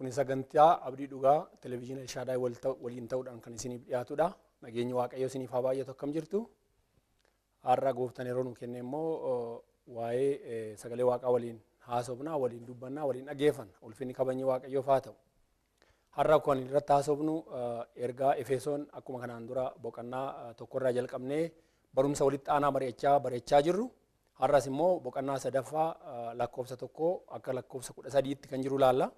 Kun sagantaa Abdii Dhugaa Televezyiina Shaadaay waliin ta'uudhaan kan isiniif dhiyaatudha. Nageenyi Waaqayyoo isiniif haa baay'atu. Akkam jirtu? Har'a gooftaan yeroo nu kenne immoo waa'ee sagalee Waaqaa waliin haasofnaa, waliin dubbannaa, waliin dhageeffanna. Ulfinni kabajni Waaqayyoof haa ta'u. Har'a kan irratti haasofnu ergaa Efesoon akkuma kanaan dura boqonnaa tokkorraa jalqabnee barumsa walitti aanaa mari'achaa jirru. Har'as immoo boqonnaa sadaffaa lakkoofsa 1 akka lakkoofsa 13tti kan jiru laalla.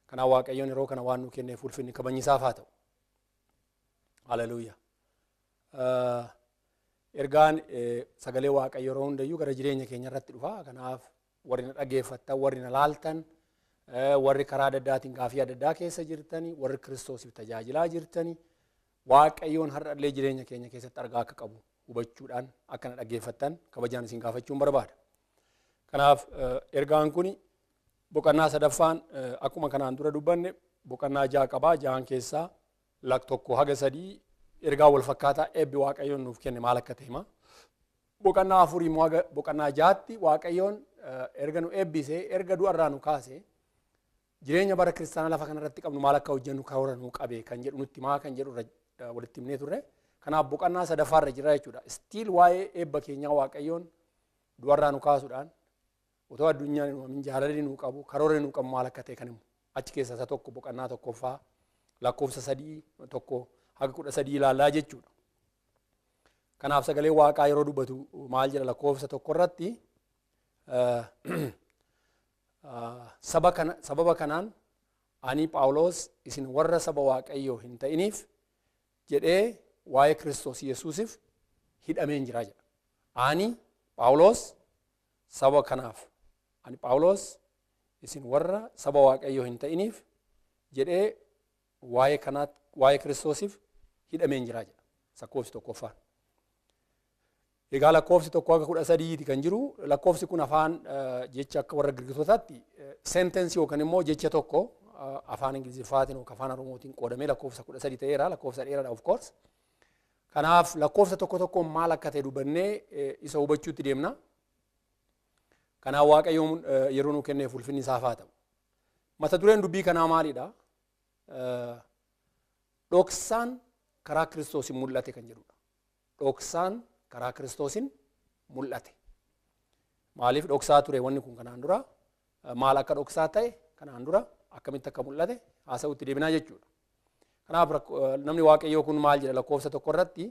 Kanaaf Waaqayyoon yeroo kana waan nu kenneef ulfinni kabajni isaaf haa ta'u. Haleluuyaa. Ergaan sagalee Waaqayyoo yeroo hundayyuu gara jireenya keenya irratti dhufa. Kanaaf warri na dhageeffattan, warri na laaltan, warri karaa adda addaatiin gaafii adda addaa keessa jirtani, warri Kiristoosiif tajaajilaa jirtani, Waaqayyoon har'allee jireenya keenya keessatti argaa akka qabu hubachuudhaan akka na dhageeffattan kabajaan isin gaafachuun barbaada. Kanaaf ergaan kun boqonnaa sadaffaan akkuma kanaan dura dubbanne boqonnaa 6 qabaa. 6 keessaa 1 haga 3 ergaa wal fakkaataa eebbi Waaqayyoon nuuf kenne maal akka ta'e hima. Boqonnaa 4 immoo haga boqonnaa 6tti Waaqayyoon erga nu eebbisee, erga du'arraa nu kaasee jireenya bara kiristaanaa lafa kanarratti qabnu maal akka hojjennu karoora nuu qabe kan jedhu nutti himaa kan jedhu irra walitti himnee turre. Kanaaf boqonnaa sadaffaarra jira jechuudha. Stiil waa'ee eebba keenyaa Waaqayyoon du'arraa nu kaasuudhaan otoo addunyaan hin uumamin jaalalli nuu qabu, karoora nuu qabu maal akka ta'e kan himu. Achi keessaa isa tokko boqonnaa 1ffaa lakkoofsa 3 1 haga 13 ilaallaa jechuudha. Kanaaf sagalee Waaqaa yeroo dubbatu maal jedha lakkoofsa 1 irratti sababa kanaan ani Phaawulos isin warra saba Waaqayyoo hin ta'iniif jedhee waa'ee Kiristoos Yesuusiif hidhameen jira jedha. Ani Phaawulos saba kanaaf, ani Phaawulos isin warra saba Waaqayyoo hin ta'iniif jedhee waa'ee Kiristoosiif hidhameen jira jedha. Lakkoofsi 1ffaan. Egaa lakkoofsi 1 haga 13 kan jiru. Lakkoofsi kun afaan jecha akka warra Girgitootaatti sentensii yookaan immoo jecha tokko afaan Ingiliffaatiin yookaan afaan Oromootiin qoodamee lakkoofsa 13 ta'eera. Lakkoofsa dheeraadha of course. Kanaaf lakkoofsa tokko tokkoon maal akka ta'e dubannee isa hubachuutti deemna. Kanaaf Waaqayyoon yeroo nu kenneef ulfinni isaaf haa ta'u. Mata dureen dubbii kanaa maalidha? Dhoksaan karaa Kiristoosiin mul'ate kan jedhudha. Dhoksaan karaa Kiristoosiin mul'ate. Maaliif dhoksaa ture wanni kun kanaan dura? Maal akka dhoksaa ta'e kanaan dura akkamitti akka mul'ate haasa'utti deebinaa jechuudha. Kanaaf namni Waaqayyoo kun maal jedha lakkoofsa 1 irratti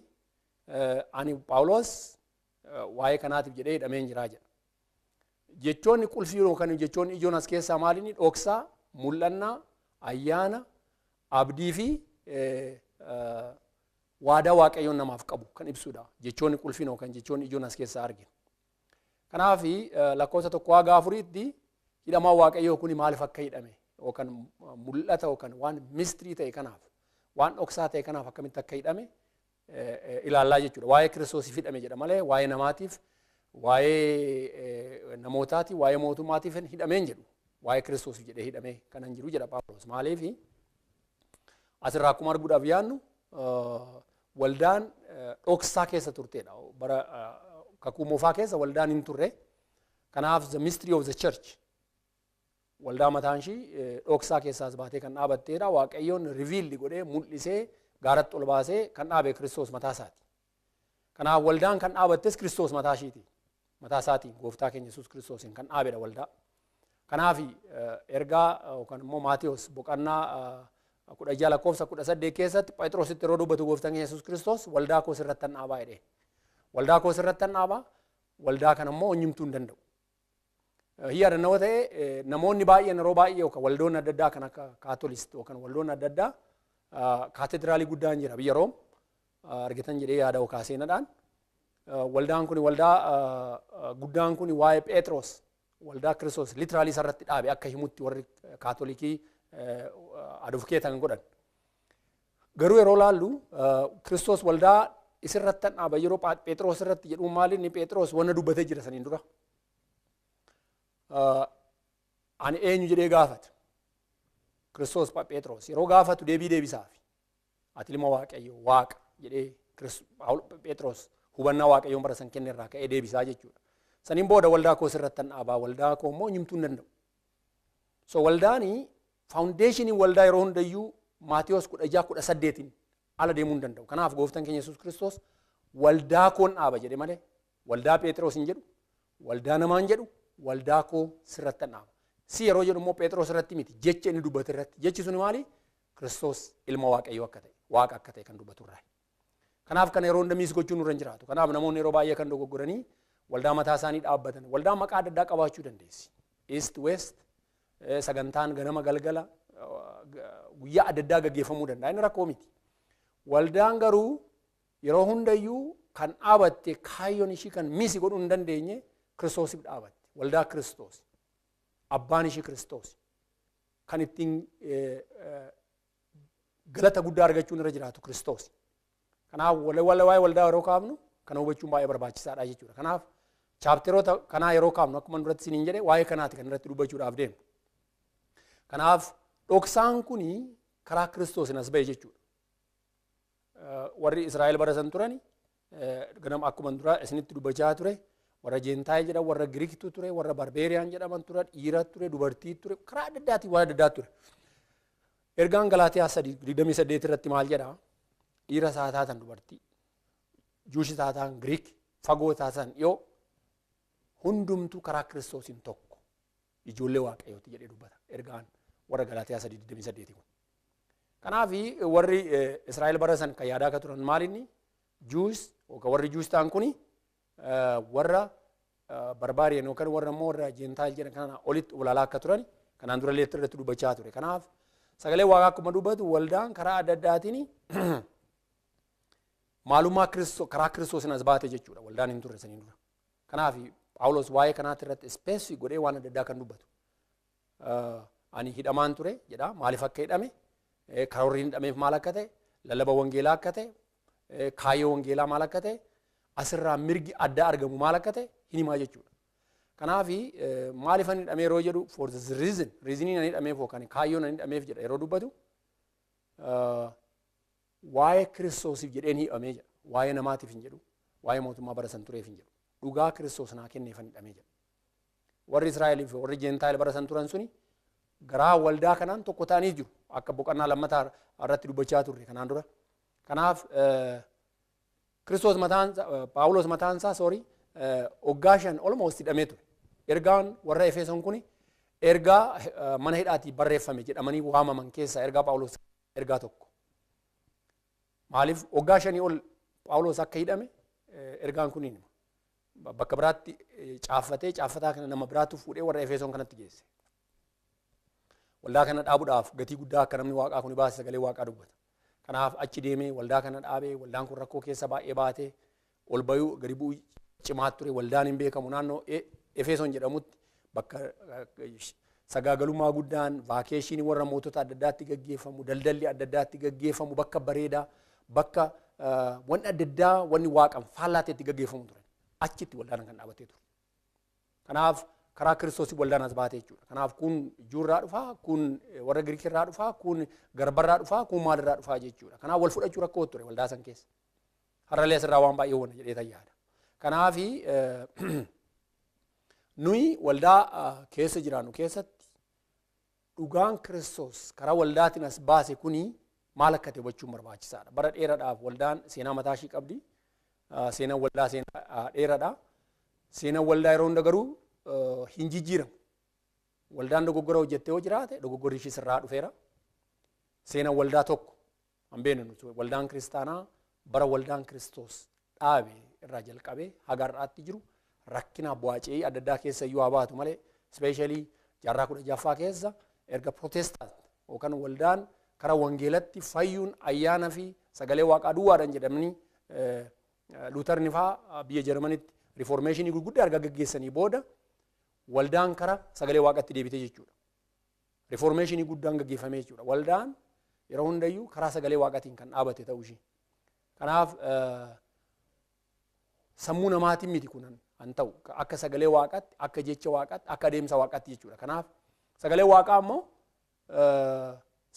ani Phaawulos waa'ee kanaatiif jedhee hidhameen jiraa jedha. Jechoonni qulfii yookaan jechoonni ijoon as keessaa maalinni dhoksaa, mul'annaa, ayyaana, abdii fi waadaa Waaqayyoon namaaf qabu kan ibsudha. Jechoonni qulfiin yookaan jechoonni ijoon as keessaa arginu. Kanaaf lakkoofsa 1 haga 4tti hidhamaan Waaqayyoo kun maaliif akka hidhame yookaan mul'ata yookaan waan mistirii ta'e kanaaf, waan dhoksaa ta'e kanaaf akkamitti akka hidhame ilaallaa jechuudha. Waa'ee Kiristoosiif hidhame jedha malee waa'ee namaatiif, waa'ee namootaatiif, waa'ee mootummaatiif hidhameen jedhu. Waa'ee Kiristoosiif jedhee hidhame kanan jiru jedha Phaawulos. Maaliif asirraa akkuma arguudhaaf yaadnu waldaan dhoksaa keessa turteedha. Bara kakuu moofaa keessa waldaan hin turre. Kanaaf the mystery of the church waldaa mataan ishii dhoksaa keessaas baatee kan dhaabatteedha. Waaqayyoon reveal godhee mul'isee gaaratti ol baasee kan dhaabe Kiristoos mataa isaati. Kanaaf waldaan kan dhaabattes Kiristoos mataa ishiiti. Mataa isaatiin gooftaa keenya Yesuus Kiristoosiin kan dhaabedha waldaa. Kanaaf ergaa yookaan immoo Maatiyos boqonnaa 16 lakkoofsa 18 keessatti Phexrositti yeroo dubbatu gooftaan keenya Yesuus Kiristoos waldaa koo sirratti nan dhaabaa jedheen. Waldaa koo sirratti nan dhaabaa, waldaa kana immoo onyumtuu hin danda'u. Hin yaadannoo ta'e namoonni baay'een yeroo baay'ee yookaan waldoonni adda addaa kan akka Kaatolist yookaan waldoonni adda addaa kaatedraalii guddaan jira biyya Room argitan jedhee yaada yookaan seenaadhaan. Waldaan kun waldaa guddaan kun waa'ee Phexros waldaa Kiristoos literally isarratti dhaabe akka himutti warri Kaatolikii advocate kan godhan. Garuu yeroo laallu Kiristoos waldaa isirratti dhaaba yeroo Phexros irratti jedhu maali inni Phexros wanna dubbatee jira saniin dura. Ani eenyu jedhee gaafata. Kiristoos Phexros yeroo gaafatu deebii deebisaafi. Ati ilma Waaqayyoo Waaqa jedhee Phexros hubannaa Waaqayyoon bara san kenne irraa ka'ee deebisaa jechuudha. Saniin booda waldaa koo sirratti dhaabaa, waldaa koo immoo nyimtuu hin danda'u. So waldaani foundationiin waldaa yeroo hundayyuu Maatiyos 16:18 ala deemuu hin danda'u. Kanaaf gooftaan keenya Yesuus Kiristoos waldaa koon dhaaba jedhe malee waldaa Phexros hin jedhu, waldaa namaa hin jedhu, waldaa koo sirratti dhaaba. Si yeroo jedhu immoo Phexros irratti miti, jecha inni dubbate irratti. Jechi suni maali? Kiristoos ilma Waaqayyoo akka ta'e, Waaqa akka ta'e kan dubbatu irraa. Kanaaf kana yeroo hunda miis gochuun nurra hin jiraatu. Kanaaf namoonni yeroo baay'ee kan dogoggoranii waldaa mataa isaanii dhaabbatan. Waldaa maqaa adda addaa qabaachuu dandeessi. East, West, sagantaan ganama galgala guyyaa adda addaa gaggeeffamuu danda'a. Inni rakkoo miti. Waldaan garuu yeroo hundayyuu kan dhaabatte kaayyoon ishii kan miisi godhuu hin dandeenye Kiristoosiif dhaabatte. Waldaa Kiristoos. Abbaan ishii Kiristoos. Kan ittiin galata guddaa argachuun irra jiraatu Kiristoos. Kanaaf waa'ee waldaa yeroo kaafnu kana hubachuun baay'ee barbaachisaadha jechuudha. Kanaaf chapteroota kanaa yeroo kaafnu akkuma duratti isiniin jedhe waa'ee kanaati kan irratti dubbachuudhaaf deemu. Kanaaf dhoksaan kuni karaa Kiristoosin as ba'e jechuudha. Warri Israa'el bara san turani ganama akkuma dura isinitti dubbachaa ture warra Gentile jedhaman, warra Giriiktu ture, warra Barbarian jedhaman ture, dhiira ture, dubartii ture, karaa adda addaatiin waan adda addaa ture. Ergaan Galaatiyaa 3:28 irratti maal jedhaa? Dhiira isaa taatan dubartii, Jewish taatan Giriik, fagoo taatan dhiyoo, hundumtuu karaa Kiristoosiin tokko ijoollee Waaqayyooti jedhee dubbata. Ergaan warra Galaatiyaa 3:28 kun. Kanaaf warri Israa'el bara san kan yaadaa akka turan maal inni? Jewish yookaan warri Jewish ta'an kuni warra barbarian yookaan warra immoo warra Gentile jedhan kana olitti olaalaa akka turan kanaan dura illee irratti dubbachaa ture. Kanaaf sagalee Waaqaa akkuma dubbatu waldaan karaa adda addaatiin maalummaa Kiristoos karaa Kiristoosin as baate jechuudha. Waldaan hin turre saniin dura. Kanaaf Phaawulos waa'ee kanaatti irratti specify godhee waan adda addaa kan dubbatu. Ani hidhamaan ture jedha. Maaliif akka hidhame, karoorri hin hidhameef maal akka ta'e, lallaba wangeelaa akka ta'e, kaayyoo wangeelaa maal akka ta'e, asirraa mirgi addaa argamu maal akka ta'e hin himaa jechuudha. Kanaaf maaliif ani hidhamee yeroo jedhu for this reason, reasoniin ani hidhameef yookaan kaayyoon ani hidhameef jedha yeroo dubbatu waa'ee Kiristoosiif jedheen hidhamee jedha. Waa'ee namaatiif hin jedhu, waa'ee mootummaa bara san tureef hin jedhu. Dhugaa Kiristoos naa kenneef ani hidhamee jedha. Warri Israa'elii fi warri Gentile bara san turan suni garaa waldaa kanaan tokko ta'anii jiru. Akka boqonnaa lammataa irratti dubbachaa turre kanaan dura. Kanaaf Kiristoos mataan Phaawulos mataan isaa sorry waggaa 5 almost hidhamee ture. Ergaan warra Efesoon kuni ergaa mana hidhaatii barreeffame jedhamanii waamaman keessaa ergaa Phaawulos ergaa tokko. Maaliif waggaa 5 ol Phaawulos akka hidhame ergaan kun hin hima. Bakka biraatti caaffatee caaffataa kana nama biraatu fuudhee warra Efesoon kanatti geesse. Waldaa kana dhaabuudhaaf gatii guddaa akka namni Waaqaa kun baase sagalee Waaqaa dubbata. Kanaaf achi deemee waldaa kana dhaabee waldaan kun rakkoo keessa baay'ee baatee ol bayuu gadi bu'uu cimaa ture. Waldaan hin beekamu naannoo Efesoon jedhamutti bakka sagaagalummaa guddaan vacationii warra mootota adda addaatti gaggeeffamu, daldalli adda addaatti gaggeeffamu, bakka bareedaa, bakka wanni adda addaa wanni waaqan faallaa ta'e itti gaggeeffamu ture. Achitti waldaan kan dhaabatee ture. Kanaaf karaa Kiristoosii waldaan as baate jechuudha. Kanaaf kun Jewrraa dhufaa, kun warra Giriikirraa dhufaa, kun garbarraa dhufaa, kun maalirraa dhufaa jechuudha. Kanaaf wal fudhachuu rakkoo ture waldaa san keessa. Har'allee asirraa waan baay'ee hubanna jedhee tayyaadha. Kanaaf nuyi waldaa keessa jiraannu keessatti dhugaan Kiristoos karaa waldaatiin as baase kuni maal akka ta'e hubachuun barbaachisaadha. Bara dheeraadhaaf waldaan seenaa mataa ishii qabdi. Seenaan waldaa seenaa dheeraadha. Seenaan waldaa yeroo hunda garuu hin jijjiiramu. Waldaan dogoggora hojjettee yoo jiraate dogoggorri ishii sirraa dhufeera. Seenaan waldaa tokko hin beeknu nuti waldaan kiristaanaa bara waldaan Kiristoos dhaabe irraa jalqabee haga har'aatti jiru rakkina bu'aa adda addaa keessa iyyuu haa baatu malee especially jaarraa 16ffaa keessa erga Protestant yookaan waldaan karaa wangeelatti fayyuun ayyaana fi sagalee Waaqaa duwwaadhaan jedhamanii Luuterni fa'aa biyya Jarmanitti reformationii gurguddaa erga gaggeessanii booda Waldaan karaa sagalee waaqatti deebite jechuudha. Reformeeshinii guddaan gaggeeffame jechuudha. Waldaan yeroo hundayyuu karaa sagalee waaqatiin kan dhaabate ta'uu ishee. Kanaaf sammuu namaatiin miti kun an ta'u akka sagalee waaqaatti, akka jecha waaqaatti, akka adeemsa waaqaatti jechuudha. Kanaaf sagalee waaqaa immoo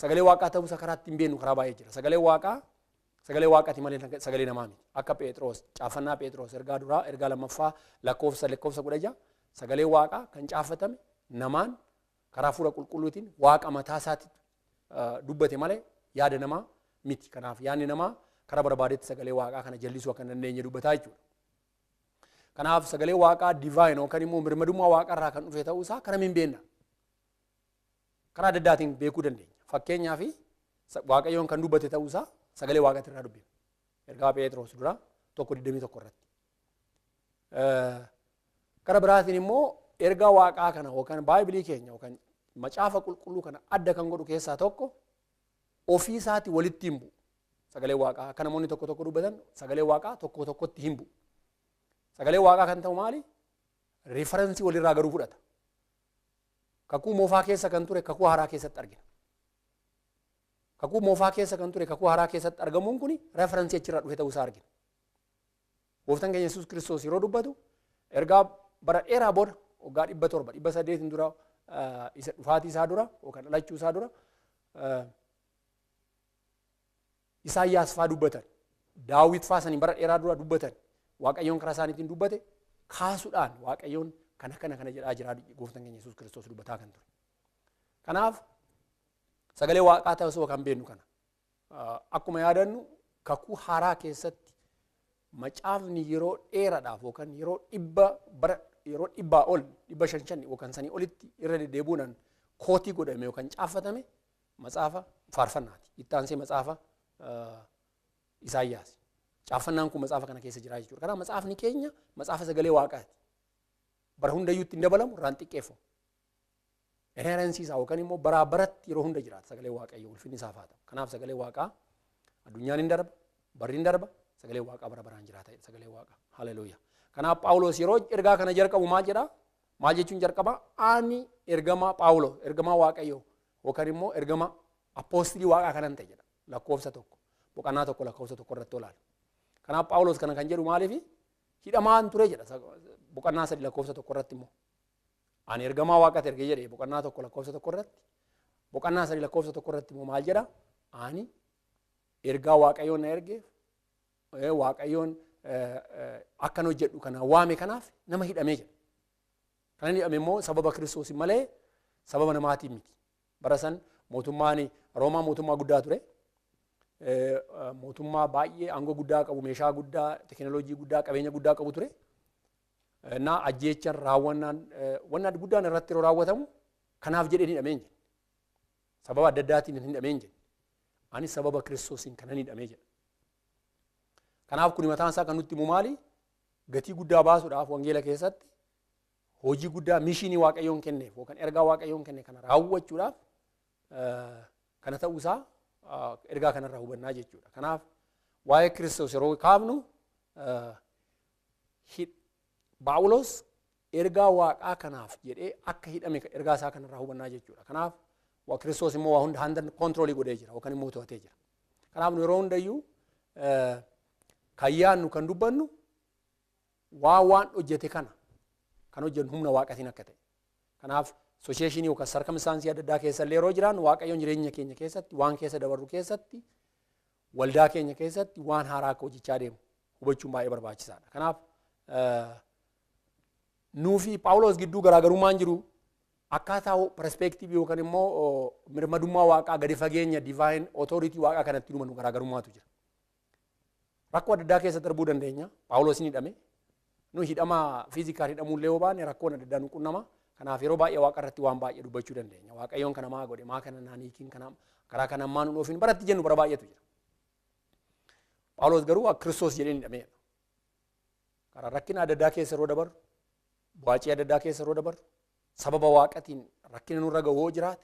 sagalee waaqaa ta'uusaa karaa ittiin beeknu karaa baay'ee jira. Sagalee waaqaa sagalee waaqaati malee sagalee namaa miti. Akka Phexros, caafannaa Phexros ergaa duraa, ergaa lammaffaa lakkoofsa 16 sagalee waaqaa kan caafatame namaan karaa hafuura qulqulluutiin waaqa mataa isaatti dubbate malee yaada namaa miti. Kanaaf yaadni namaa karaa barbaadetti sagalee waaqaa kana jallisuu akka hin dandeenye dubbataa jechuudha. Kanaaf sagalee waaqaa divine yookaan immoo mirmadummaa waaqarraa kan dhufe ta'uusaa karaa hin beekna. Karaa adda addaatiin beekuu dandeenya. Fakkeenyaaf Waaqayyoon kan dubbate ta'uusaa sagalee waaqaatti irraa dubbifna. Ergaa Phexros duraa 1:21 irratti. Karaa biraatiin immoo ergaa waaqaa kana yookaan baay'ibilii keenya yookaan macaafa qulqulluu kana adda kan godhu keessaa tokko ofii isaatti walitti hin bu'u. Sagalee waaqaa akka namoonni tokko tokko dubbatan sagalee waaqaa tokko tokkotti hin bu'u. Sagalee waaqaa kan ta'u maali? Referensii walirraa garuu fudhata. Kakuu moofaa keessa kan ture kakuu haaraa keessatti argina. Kakuu moofaa keessa kan ture kakuu haaraa keessatti argamuun kun referensii achirraa dhufe ta'uusaa argina. Gooftaan keenya Yesuus Kiristoos yeroo dubbatu ergaa bara dheeraa booda waggaa 700 800 dura isa dhufaatii isaa dura yookaan dhalachuu isaa dura Isaayyaas faa dubbatan, Daawit faa sanii bara dheeraa dura dubbatan, Waaqayyoon karaa isaaniitiin dubbate kaasuudhaan Waaqayyoon kana kana kana jedhaa jira gooftaan keenya Yesuus Kiristoos dubbataa kan ture. Kanaaf sagalee waaqaa ta'uu kan beeknu kana. Akkuma yaadannu kakuu haaraa keessatti macaafni yeroo dheeraadhaaf yookaan yeroo yeroo 100 ol 550 yookaan sanii olitti irra deddeebi'uudhaan kootii godhame yookaan caaffatame macaafa faarfannaati. Itti aansee macaafa Isaayyaas. Caaffannaan kun macaafa kana keessa jira jechuudha. Kanaaf macaafni keenya macaafa sagalee waaqaati. Bara hundayyuu ittiin dabalamu irraan xiqqeeffamu. Inherensi isaa yookaan immoo baraa baratti yeroo hunda jiraata sagalee waaqayyoo ulfinni isaaf haa ta'u. Kanaaf sagalee waaqaa addunyaan hin darba, barri hin darba, sagalee waaqaa bara baraan jiraata sagalee waaqaa. Haleluuyaa. Kanaaf Phaawulos yeroo ergaa kana jalqabu maal jedhaa? Maal jechuun jalqaba? Ani ergamaa Phaawulos, ergamaa waaqayyoo yookaan immoo ergama appoostilii waaqaa kanan ta'e jedha. Lakkoofsa 1. Boqonnaa 1 lakkoofsa 1 irratti olaala. Kanaaf Phaawulos kana kan jedhu maaliifi? Hidhamaan ture jedha. Boqonnaa 3 lakkoofsa 1 irratti immoo. Ani ergamaa waaqaati ergee jedhee boqonnaa 1 lakkoofsa 1 irratti. Boqonnaa 3 lakkoofsa 1 irratti immoo maal jedha? Ani ergaa waaqayyoon na ergeef, waaqayyoon akkan hojjedhu kana waame kanaaf nama hidhamee jedha. Kan inni hidhame immoo sababa Kiristoos malee sababa namaatiin miti. Bara san mootummaan Roomaa mootummaa guddaa ture. Mootummaa baay'ee aangoo guddaa qabu, meeshaa guddaa, teekinooloojii guddaa, qabeenya guddaa qabu ture. Na ajjeechaan raawwannaan wanna guddaan irratti yeroo raawwatamu kanaaf jedhee hidhamee hin jedhe. Sababa adda addaatiin hin hidhamee hin jedhe. Ani sababa Kiristoosiin kanan hidhamee jedha. Kanaaf kun mataan isaa kan nutti himu maali? Gatii guddaa baasuudhaaf wangeela keessatti hojii guddaa mishinii waaqayyoon kenneef yookaan ergaa waaqayyoon kenne kana raawwachuudhaaf kana ta'uusaa ergaa kanarraa hubannaa jechuudha. Kanaaf waa'ee Kiristoos yeroo kaafnu Phaawulos ergaa waaqaa kanaaf jedhee akka hidhame ergaa isaa kanarraa hubannaa jechuudha. Kanaaf Kiristoos immoo waa hunda handa koontiroolii godhee jira yookaan immoo to'atee jira. Kanaaf nu yeroo hundayyuu kan yaadnu kan dubbannu waan hojjete kana kan hojjennu humna waaqatiin akka ta'e. Kanaaf soosheeshinii yookaan sarkamstaansii adda addaa keessa illee yeroo jiraannu waaqayyoon jireenya keenya keessatti waan keessa dabarru keessatti waldaa keenya keessatti waan haaraa akka hojjechaa deemu hubachuun baay'ee barbaachisaadha. Kanaaf nuu fi Phaawulos gidduu garaagarummaan jiru akkaataa perspeektiivii yookaan immoo mirmadummaa waaqaa gadi fageenya divine authority waaqaa kanatti dhumannu garaagarummaatu jira. Rakkoo adda addaa keessa darbuu dandeenya. Phaawulos ni hidhame. Nu hidhama fiizikaal hidhamuullee yoo baanne rakkoon adda addaa nu qunnama. Kanaaf yeroo baay'ee waaqa irratti waan baay'ee dubbachuu dandeenya. Waaqayyoon kana maa godhe, maa kana naan hiikin, kana karaa kana maa nu dhoofin baratti jennu bara baay'eetu jira. Phaawulos garuu Kiristoos jedhee hin hidhameedha. Karaa rakkina adda addaa keessa yeroo dabarru, bu'aacii adda addaa keessa yeroo dabarru, sababa waaqatiin rakkina nurra ga'u yoo jiraate,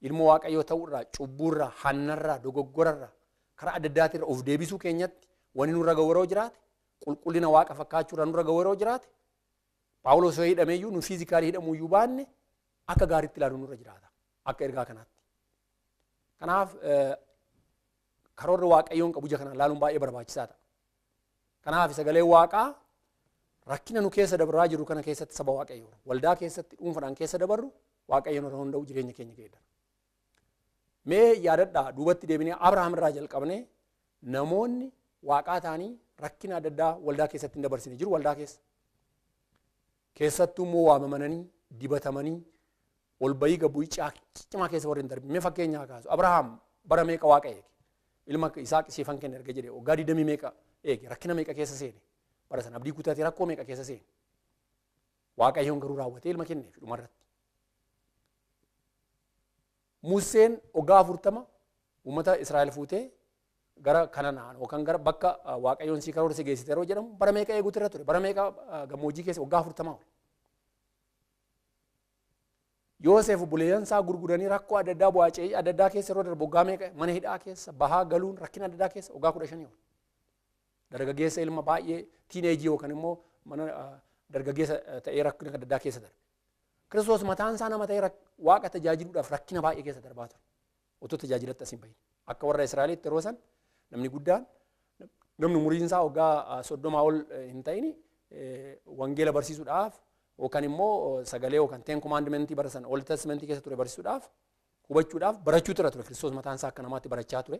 ilmoo waaqayyoo ta'uurraa, cubbuurraa, hannarraa, dogoggorarraa, karaa adda addaatirra of deebisuu keenyatti wanni nurra ga'u yeroo jiraate, qulqullina waaqa fakkaachuurraa nurra ga'u yeroo jiraate, Phaawulos yoo hidhameeyyuu nu fiizikaalii hidhamuuyyuu baanne akka gaariitti ilaaluun nurra jiraata. Akka ergaa kanaatti. Kanaaf karoorri Waaqayyoon qabu ija kanaan ilaaluun baay'ee barbaachisaa ta'a. Kanaaf sagaleen Waaqaa rakkina nu keessa dabraa jiru kana keessatti saba Waaqayyoo waldaa keessatti dhuunfaadhaan keessa dabarru Waaqayyoon irra hunda'u jireenya keenya geeddara. Mee yaadadhaa duubatti deebinee Abrahaam irraa jalqabnee namoonni Waaqaa ta'anii rakkina adda addaa waldaa keessatti hin dabarsine jiru waldaa keessa. Keessattuu immoo waamamanii dibatamanii ol bayii gabbuu cimaa keessa warri hin darbine. Mee fakkeenyaa kaasu Abrahaam bara meeqa Waaqa eege? Ilma Isaaq siifan kenna erga jedhee waggaa 20 meeqa eege? Rakkina meeqa keessa seene? Bara sana abdii kutatee rakkoo meeqa keessa seene? Waaqayyoon garuu raawwatee ilma kenneef dhumarratti. Museen waggaa 40 uummata Israa'el fuutee gara Kanaan yookaan gara bakka Waaqayyoon sii karoorse geessite yeroo jedhamu bara meeqa eeguutu irra ture? Bara meeqa gammoojjii keessa waggaa 40 ol. Yoosef obboleeyyan isaa gurguranii rakkoo adda addaa bu'aa ce'ii adda addaa keessa yeroo darbu waggaa meeqa mana hidhaa keessa bahaa galuun rakkina adda addaa keessa waggaa 15 ol. Dargaggeessa ilma baay'ee tiineejii yookaan immoo mana dargaggeessa ta'ee rakkina adda addaa keessa darbe. Kiristoos mataan isaa nama ta'ee Waaqa tajaajiluudhaaf rakkina baay'ee keessa darbaa ture. Otoo tajaajilatti as hin bahin. Akka warra Israa'elitti yeroo san namni guddaan namni umuriin isaa waggaa 30 ol hin ta'in wangeela barsiisuudhaaf yookaan immoo sagalee yookaan ten commandmentii bara sana Old Testamentii keessa ture barsiisuudhaaf hubachuudhaaf barachuu ture. Kiristoos mataan isaa akka namaatti barachaa ture.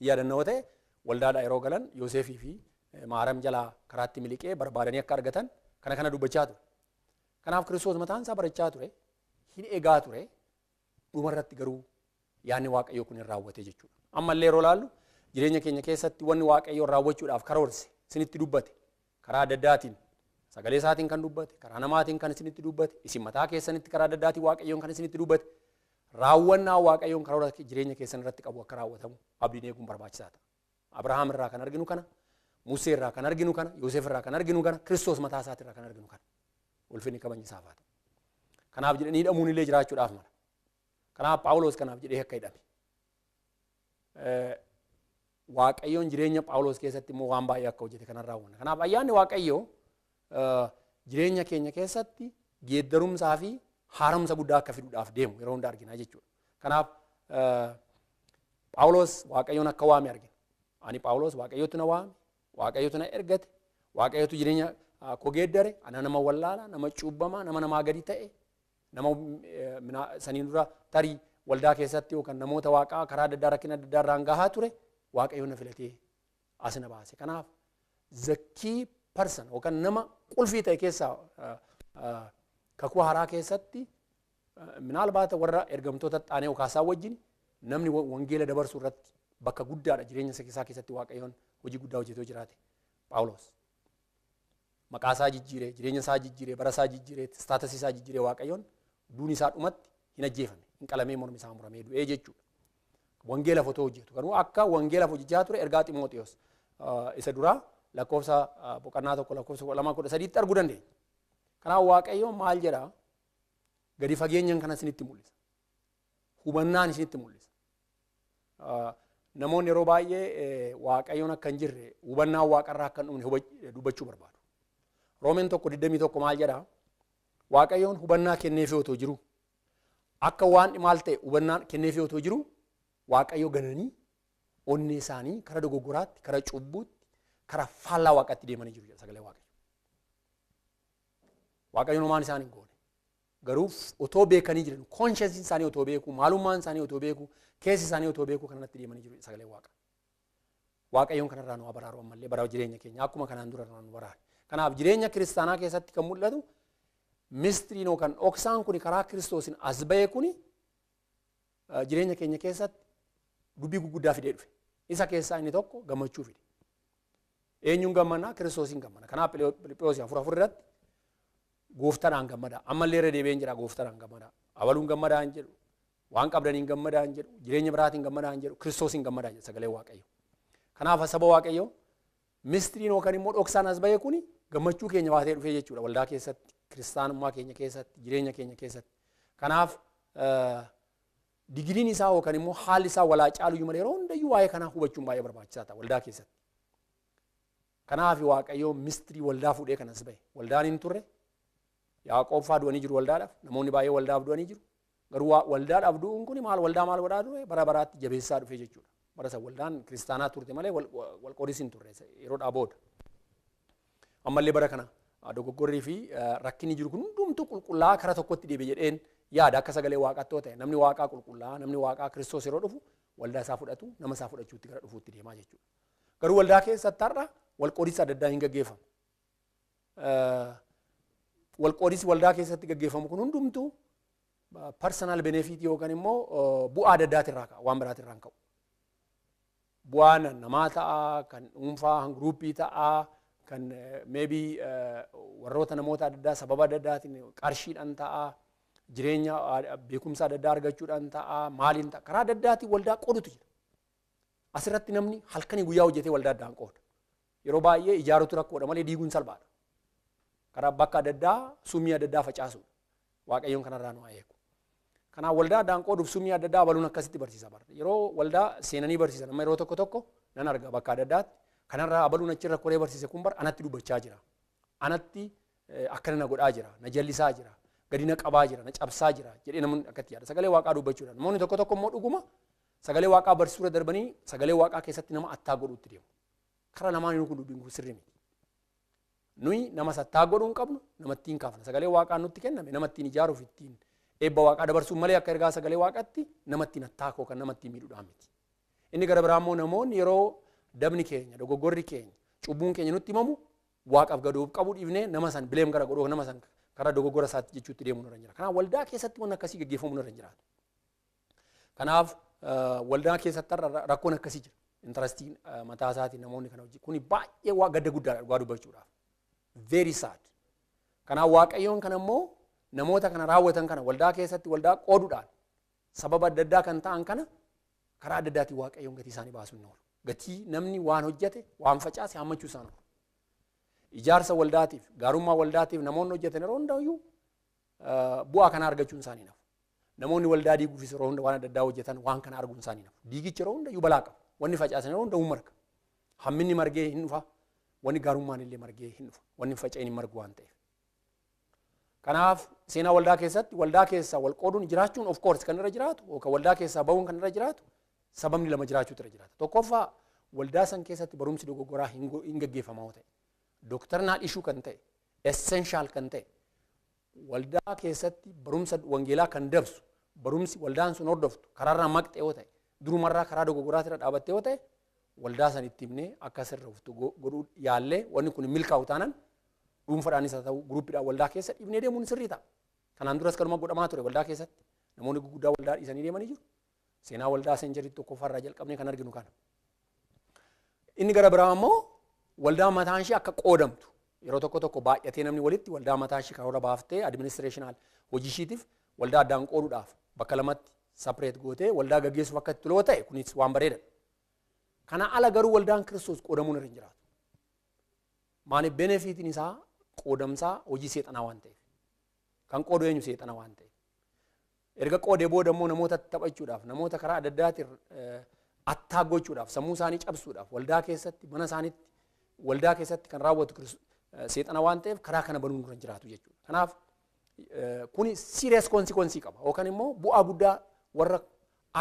Yaadannoo ta'e waldaadhaa yeroo galan Yoosefii fi Maaram jalaa karaatti miliqee barbaadanii akka argatan kana kana dubbachaa ture. Kanaaf Kiristoos mataan isaa barachaa ture, hin eegaa ture, dhumarratti garuu yaadni Waaqayyoo kun hin raawwate jechuudha. Ammallee yeroo laallu jireenya keenya keessatti wanni Waaqayyoon raawwachuudhaaf karoorse isinitti dubbate karaa adda addaatiin sagalee isaatiin kan dubbate, karaa namaatiin kan isinitti dubbate, isin mataa keessanitti karaa adda addaatiin Waaqayyoon kan isinitti dubbate, raawwannaa Waaqayyoon karoora jireenya keessan irratti qabu akka raawwatamu abdiin eeguun barbaachisaa ta'a. Abrahaam irraa kan arginu kana, Musee irraa kan arginu kana, Yoosef irraa kan arginu kana, Kiristoos mataa isaatii irraa kan arginu kana. Ulfinni kabajni isaaf haa ta'u. Kanaaf jedhanii hidhamuun illee jiraachuudhaaf mala. Kanaaf Phaawulos kanaaf jedhee akka hidhame. Waaqayyoon jireenya Phaawulos keessatti immoo waan baay'ee akka hojjete kanan raawwanna. Kanaaf ayyaanni Waaqayyoo jireenya keenya keessatti geeddarumsaa fi haaromsa guddaa akka fiduudhaaf deemu yeroo hunda argina jechuudha. Kanaaf Phaawulos Waaqayyoon akka waame argina. Ani Phaawulos Waaqayyootu na waame, Waaqayyootu na ergate, Waaqayyootu jireenya koo geeddare, ana nama wallaalaa, nama cuubbamaa, nama namaa gadi ta'e, nama saniin dura tarii waldaa keessatti yookaan namoota Waaqaa karaa adda addaa rakkina adda addaa irraan gahaa ture, Waaqayyoon na filatee as na baase. Kanaaf the key person yookaan nama qulfii ta'e keessaa kakuu haaraa keessatti minaalbaata warra ergamtoota xaanee okaasaa wajjin namni wangeela dabarsuu irratti bakka guddaadha jireenya isaa keessatti Waaqayyoon hojii guddaa hojjetee jiraate Phaawulos. Maqaa isaa jijjiiree, jireenya isaa jijjiiree, bara isaa jijjiiree, staatasii isaa jijjiiree Waaqayyoon duuni isaa dhumatti hin ajjeefame, hin qalamee mormi isaa muramee du'ee jechuudha. Wangeela fotoo hojjetu. Garuu akka wangeela hojjechaa ture ergaa Ximooxiyoos isa duraa lakkoofsa boqonnaa 1 lakkoofsa 2 13 arguu dandeenya. Kanaaf Waaqayyoon maal jedhaa? Gadi fageenyaan kana isinitti mul'isa. Hubannaan isinitti mul'isa. Namoonni yeroo baay'ee Waaqayyoon akka hin jirre hubannaan Waaqarraa akka hin dhumne dubbachuu barbaadu. Roomeen 1:21 maal jedhaa? Waaqayyoon hubannaa kenneefii otoo jiru akka waan maal ta'e hubannaan kenneefii otoo jiru Waaqayyo gananii onnee isaanii karaa dogoggoraatti, karaa cubbuutti, karaa faallaa Waaqaatti deemanii jiru jedha sagalee Waaqayyo. Waaqayyoon homaan isaan hin goone. Garuu otoo beekanii jiran, koonshensiin isaanii otoo beeku, maalummaan isaanii otoo beeku, keessi isaanii otoo beeku kanatti deemanii jiru sagalee Waaqa. Waaqayyoon kanarraa nu baraaru ammallee bara jireenya keenya akkuma kanaan dura nu baraare. Kanaaf jireenya kiristaanaa keessatti kan mul'atu mistiriin yookaan dhoksaan kuni karaa Kiristoosiin as ba'e kuni jireenya keenya keessatti dubbii guguddaa fidee dhufe. Isa keessaa inni tokko gammachuu fide. Eenyuun gammannaa? Kiristoosiin gammana. Kanaaf Filiphiyoosi 4:4 irratti gooftaadhaan gammada. Ammallee irra deebi'een jira gooftaadhaan gammada. Abaluun gammadaa hin jedhu, waan qabdaniin gammadaa hin jedhu, jireenya biraatiin gammadaa hin jedhu, Kiristoosiin gammadaa jedha sagalee Waaqayyoo. Kanaaf saba Waaqayyoo mistiriin yookaan immoo dhoksaan as ba'e kuni gammachuu keenya baatee dhufee jechuudha waldaa keessatti, kiristaanummaa keenya keessatti, jireenya keenya keessatti. Kanaaf digiriin isaa yookaan immoo haalli isaa walaa caaluyyuu malee yeroo hundayyuu waa'ee kanaa hubachuun baay'ee barbaachisaa ta'a waldaa keessatti. Kanaaf Waaqayyoo mistirii waldaa fuudhee kanas bahe. Waldaan hin turre. Yaaqoob fa'aa du'anii jiru waldaadhaaf. Namoonni baay'ee waldaaf du'anii jiru. Garuu waldaadhaaf du'uun kun maal waldaa maal godhaa ture bara baraatti jabeessaa dhufe jechuudha. Bara sana waldaan kiristaanaa turte malee wal qoodis hin turre yeroodhaa booda. Ammallee bara kana dogoggorrii fi rakkinni jiru kun hundumtuu qulqullaa'aa kara tokkotti deebi'e jedheen yaada akka sagalee waaqaatti yoo ta'e namni waaqaa qulqullaa'aa namni waaqaa Kiristoos yeroo dhufu waldaa isaa fudhatu nama isaa fudhachuutti gara dhufuutti deemaa jechuudha. Garuu waldaa keessatti har'a wal qoodis adda addaa hin gaggeeffamu. Wal qoodis waldaa keessatti gaggeeffamu kun hundumtuu personal benefit yookaan immoo bu'aa adda addaatirraa ka'a waan biraatirraa hin ka'u. Bu'aan namaa ta'a, kan dhuunfaa, kan guruppii ta'a, kan maybe warroota namoota adda addaa sababa adda addaatiin qarshiidhaan ta'a, jireenya beekumsa adda addaa argachuudhaan ta'a, maaliin ta'a, karaa adda addaatiin waldaa qoodutu jira. Asirratti namni halkanii guyyaa hojjetee waldaa addaan qooda. Yeroo baay'ee ijaaruutu rakkoodha malee diiguun salphaadha. Karaa bakka adda addaa summii adda addaa facaasuudha. Waaqayyoon kanarraa nu haa eegu. Kanaaf waldaa addaan qooduuf summii adda addaa abaluun akkasitti barsiisa bara. Yeroo waldaa seenanii barsiisan amma yeroo tokko tokko nan arga bakka adda addaatti kanarraa abaluun achirra koree barsiise kun bara anatti dubbachaa jira. Anatti akkana na godhaa jira, na jallisaa jira, gadi na qabaa jira, na cabsaa jira jedhee namoonni akkatti yaada. Sagalee waaqaa dubbachuudha. Namoonni tokko tokko immoo dhuguma sagalee waaqaa barsiisuura darbanii sagalee waaqaa keessatti nama attaa godhuutti deemu. Karaa lamaaniinuu kun dubbiin kun sirrii miti. Nuyi nama sattaa godhuu hin qabnu, namatti hin kaafna. Sagalee waaqaa nutti kenname nama ittiin ijaaruuf ittiin eebba waaqaa dabarsuun malee akka ergaa sagalee waaqaatti nama ittiin attaakoo kan nama ittiin miidhuudhaan miti. Inni gara biraa immoo namoonni yeroo dabni keenya, dogoggorri keenya, cubbuun keenya nutti himamu waaqaaf gadoof qabu dhiifnee nama san bileem gara godhuu nama san karaa dogoggora isaatti jechuutti deemuu nurra jira. Kanaaf waldaa keessatti waan akkasii gaggeeffamuu nurra jiraatu. Kanaaf waldaa keessatti rakkoon akkasii jira. Intarastiin mataa isaatiin namoonni kana hojii kuni baay'ee waa gadda guddaadha dhugaa dubbachuudhaaf. Very sad. Kanaaf Waaqayyoon kana immoo namoota kana raawwatan kana waldaa keessatti waldaa qooduudhaan sababa adda addaa kan ta'an kana karaa adda addaatiin Waaqayyoon gatii isaanii baasuu hin oolu. Gatii namni waan hojjete waan facaase hammachuu isaan oolu. Ijaarsa waldaatiif gaarummaa waldaatiif namoonni hojjetan yeroo hundayyuu bu'aa kana argachuun isaanii nafu. Namoonni waldaa diiguufis yeroo hunda waan adda addaa hojjetan waan kana arguun isaanii nafu. Diigichi yeroo hundayyuu balaa qaba. Wanni facaasan yeroo hundayyuu marga. Hamminni margee hin dhufa. Wanni gaarummaan illee margee hin dhufa. Wanni faca'in hin margu waan ta'eef. Kanaaf seenaa waldaa keessatti waldaa keessaa wal qooduun jiraachuun of course kan irra jiraatu yookaan waldaa keessaa bahuun kan irra jiraatu sababni lama jiraachuutu irra jiraata. Tokkoffaa waldaa san keessatti barumsi dogoggoraa hin gaggeeffamaa yoo ta'e, doctrinal issue kan ta'e, essential kan ta'e, waldaa keessatti barumsa wangeelaa kan dabsu, barumsi waldaan sun hordoftu karaarraa maqxe yoo ta'e, durumarraa karaa dogoggoraatirra dhaabatte yoo ta'e, waldaa san itti himnee akka sirreeftu godhuu yaallee wanni kun milkaa'u taanan dhuunfaadhaanis haa ta'u guruppiidhaan waldaa keessa dhiibnee deemuun sirrii ta'a. Kanaan duras kanuma godhamaa ture waldaa keessatti namoonni gurguddaa waldaa dhiisanii deemanii jiru. Seenaa waldaa century tokkoffaarraa jalqabnee kan arginu kana. Inni gara biraa immoo waldaa mataan ishee akka qoodamtu yeroo tokko tokko baay'atee namni walitti waldaa mataa ishee karoora baaftee administrational hojii ishiitiif waldaa addaan qooduudhaaf bakka lamatti separate gootee waldaa gaggeessuuf akka itti toloo ta'e kunis waan bareedaadha. Kana ala garuu waldaan Kiristoos qoodamuun irra hin jiraatu. Maaliif benefitiin isaa qoodamsaa hojii seexanaa waan ta'eef. Kan qoodu eenyu seexana waan ta'eef. Erga qoodee booda immoo namoota taphachuudhaaf namoota karaa adda addaatiin attaa gochuudhaaf sammuu isaanii cabsuudhaaf waldaa keessatti mana isaaniitti waldaa keessatti kan raawwatu seexana waan ta'eef karaa kana banuun dura hin jiraatu jechuudha. Kanaaf kuni serious consequence qaba yookaan immoo bu'aa guddaa warra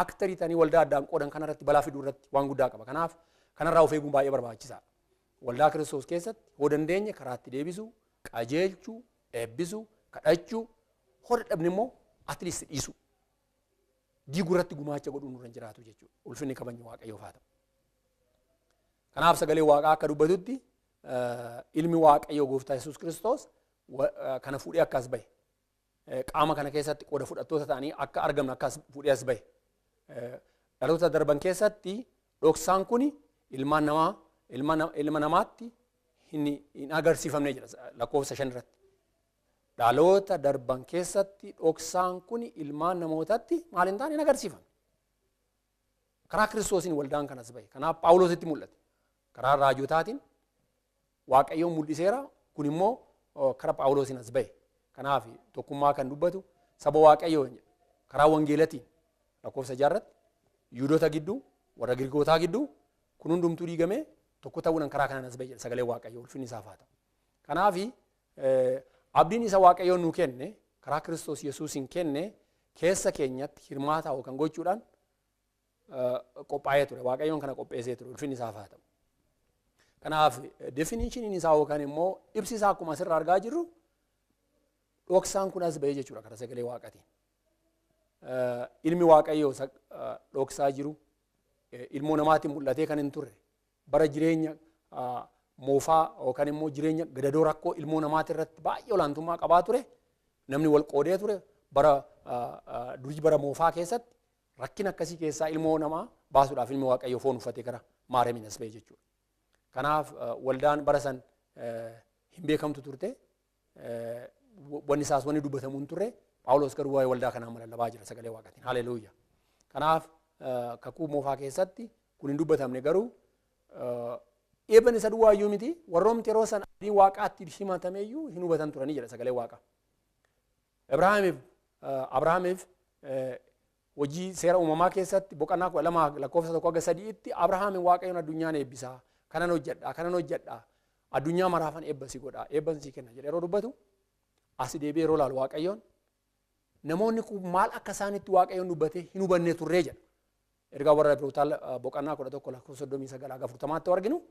actorii ta'anii waldaa addaan qoodan kanarratti balaa fiduu irratti waan guddaa qaba. Kanaaf kanarraa of eeguun baay'ee barbaachisaadha. Waldaa Kiristoos keessatti hoo dandeenye karaatti deebisuu, qajeelchuu, eebbisuu, kadhachuu, hoo dadhabne immoo at least dhiisuu. Diiguu irratti gumaacha godhuun nurra hin jiraatu jechuudha. Ulfinni kabajni Waaqayyoof haa ta'u. Kanaaf sagalee Waaqaa akka dubbatutti ilmi Waaqayyoo Gooftaa Yesuus Kiristoos kana fuudhee akkas bahe. Qaama kana keessatti qooda fudhattoota ta'anii akka argamnu akkas fuudhee as bahe. Dhaloota darban keessatti dhoksaan kuni ilmaan namaa ilma namaatti hin agarsiifamne jira lakkoofsa 5 irratti. Dhaloota darban keessatti dhoksaan kuni ilmaan namootatti maal hin taane hin agarsiifamne. Karaa Kiristoosiin waldaan kanas bahe. Kanaaf Phaawulositti mul'ate. Karaa raajotaatiin Waaqayyoon mul'iseera. Kun immoo karaa Phaawulosiin as bahe. Kanaaf tokkummaa kan dubbatu saba Waaqayyoo karaa wangeelatiin lakkoofsa 6 irratti Yihudoota gidduu warra Giriikootaa gidduu kun hundumtuu diigamee Tokko ta'uudhaan karaa kanaan as ba'e jedha sagalee Waaqayyoo, ulfinni isaaf haa ta'u. Kanaafi abdiin isa Waaqayyoon nuu kenne karaa Kiristoos Yesuusiin kenne keessa keenyatti hirmaata yookaan gochuudhaan qophaa'ee ture. Waaqayyoon kana qopheessee ture, ulfinni isaaf haa ta'u. Kanaaf definitioniin isaa yookaan immoo ibsi isaa akkuma asirraa argaa jirru dhoksaan kun as ba'ee jechuudha karaa sagalee Waaqaatiin. Ilmi Waaqayyoo dhoksaa jiru ilmoo namaatiin mul'atee kan hin turre bara jireenya moofaa yookaan immoo jireenya gadadoo rakkoo ilmoo namaati irratti baay'ee olaantummaa qabaa ture, namni wal qoodee ture bara durii, bara moofaa keessatti rakkina akkasii keessaa ilmoo namaa baasuudhaaf ilmi Waaqayyoo foon uffatee gara Maariyaamiin as ba'e jechuudha. Kanaaf waldaan bara san hin beekamtu turte, wanni isaas wanni dubbatamu hin turre. Phaawulos garuu waa'ee waldaa kanaa lallabaa jira sagalee Waaqaatiin. Haleluuyaa. Kanaaf kakuu moofaa keessatti kun hin dubbatamne, garuu eebban isa duwwaayyuu miti, warroomti yeroo sana abdii Waaqaatti himatameeyyuu hin hubatan turanii jedha sagalee Waaqaa. Abrahaamiif hojii seera uumamaa keessatti boqonnaa 12 lakkoofsa 1 haga 3tti Abrahaamin Waaqayyoon addunyaan eebbisaa, kanan hojjedha, kanan hojjedha, addunyaa maraafan eebba si godha, eebban si kenna jedhe yeroo dubbatu, as deebi'ee yeroo laalu Waaqayyoon namoonni kun maal akka isaanitti Waaqayyoon dubbatee hin hubanne turree jedha. Ergaa warra Ibrootaa boqonnaa 11 lakkoofsa 39 haga 40tti arginu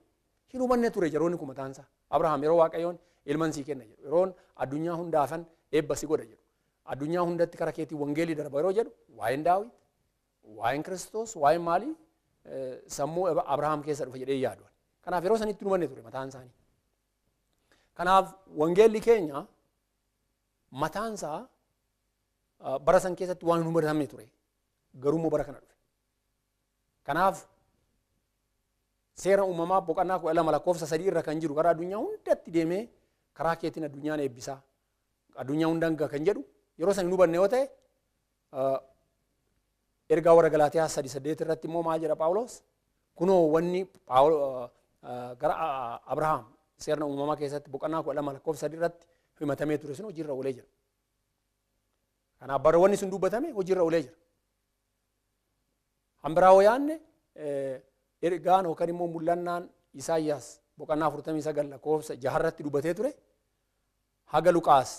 hin hubanne ture yeroonni kun mataansaa. Abrahaam yeroo Waaqayyoon ilman sii kenna jedhu, yeroon addunyaa hundaafan eebba si godha jedhu, addunyaa hundatti kara keetii wangeelii darba yeroo jedhu, waa'een Daawit, waa'een Kiristoos, waa'een maalii sammuu Abrahaam keessa dhufe jedhee yaadu. Kanaaf yeroo sanitti hin hubanne ture mataan isaanii. Kanaaf wangeelli keenya mataan isaa bara san keessatti waan hin hubatamne ture. Garuu immoo bara kana dhufe. Kanaaf seera uumamaa boqonnaa 12 lakkoofsa 3 irra kan jiru gara addunyaa hundatti deemee karaa keetiin addunyaan eebbisaa, addunyaa hundaan gaha kan jedhu yeroo san hin hubanne yoo ta'e, ergaa warra Galaatiyaa 3:8 irratti immoo maal jedha Phaawulos? Kunoo wanni gara Abrahaam seerna uumamaa keessatti boqonnaa 12 lakkoofsa 3 irratti himatamee ture sun hojiirra oolee jira. Kanaaf bara wanni sun dubbatame hojiirra oolee jira. Hambiraa hoo yaanne, ergaan yookaan immoo mul'annaan Isaayyaas boqonnaa 49 lakkoofsa 6 irratti dubbatee ture haga Luqaas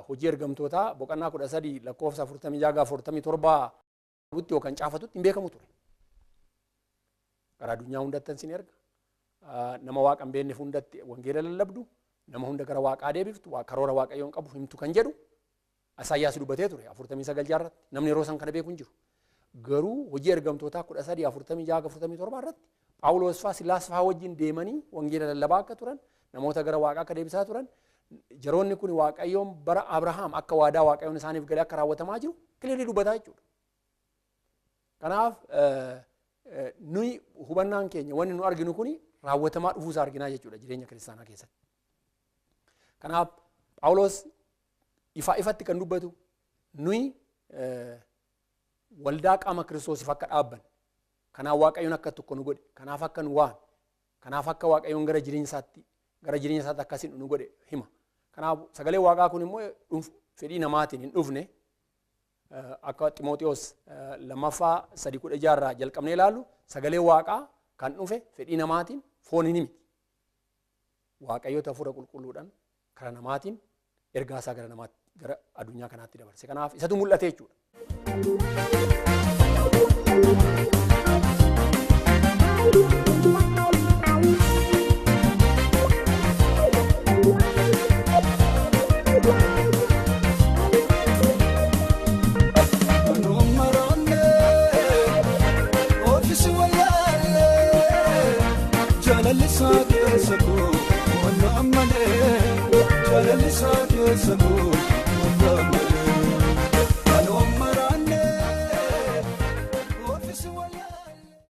hojii ergamtootaa boqonnaa 13 lakkoofsa 46 47 yookaan caafatutti hin beekamu ture. Gara addunyaa hundattan sin erga. Nama Waaqa hin beekne hundatti wangeela lallabdu, nama hunda gara Waaqaa deebiftu, karoora Waaqayyoon qabu himtu kan jedhu Isaayyaas dubbatee ture 49 jaarratti. Namni yeroo san kana beeku hin jiru. Garuu hojii ergamtootaa 13 46 47 irratti Phaawulos faa Silaas faa wajjin deemanii wangeela lallabaa akka turan, namoota gara Waaqaa akka deebisaa turan, jaroonni kun Waaqayyoon bara Abrahaam akka waadaa Waaqayyoon isaaniif galee akka raawwatamaa jiru clearly dubbataa jechuudha. Kanaaf nuyi hubannaan keenya wanni nu arginu kuni raawwatamaa dhufuusaa arginaa jechuudha jireenya kiristaanaa keessatti. Kanaaf Phaawulos ifaa ifatti kan dubbatu nuyi waldaa qaama Kiristoosiif akka dhaabban, kanaaf Waaqayyoon akka tokko nu godhe, kanaaf akka nu waan, kanaaf akka Waaqayyoon gara jireenya isaatti akkasiin nu godhe hima. Kanaaf sagalee Waaqaa kun immoo fedhii namaatiin hin dhufne. Akka Ximooxiyoos lammaffaa 3:16 irraa jalqabnee ilaallu, sagalee Waaqaa kan dhufe fedhii namaatiin fooniin miti. Waaqayyoota hafuura qulqulluudhaan karaa namaatiin ergaa isaa gara namaatti, gara addunyaa kanaatti dabarse. Kanaaf isatu mul'ate jechuudha. Ofiisi wallaalee jaalalli isaa keessa koo wannaan malee, jaalalli isaa keessa koo.